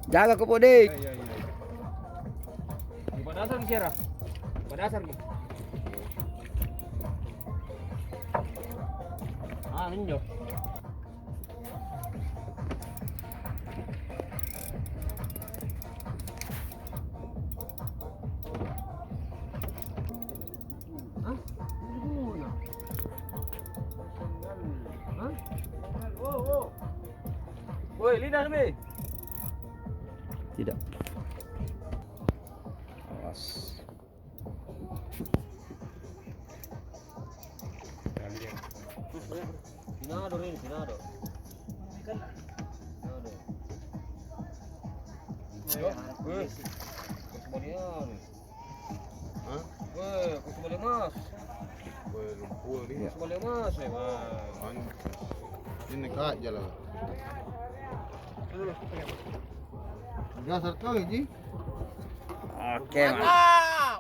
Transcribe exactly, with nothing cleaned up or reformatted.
Jaga ko, Pode. Iya, iya, iya. Di padasan, Sierra. Di padasan. Ah, injo. Hah? Ini guna. Hah? Oh, oh. Woi, lidah, Be. Tidak. Awas. Sinado ri, sinado. Sinado. Weh, weh. Kosbalian. Hah? Weh, kosbali emas. Weh, lumpur dia. Kosbali emas, eh, Bang. Pantes. Ini kak jalan. Dasar kau, Ji. Oke, Bang.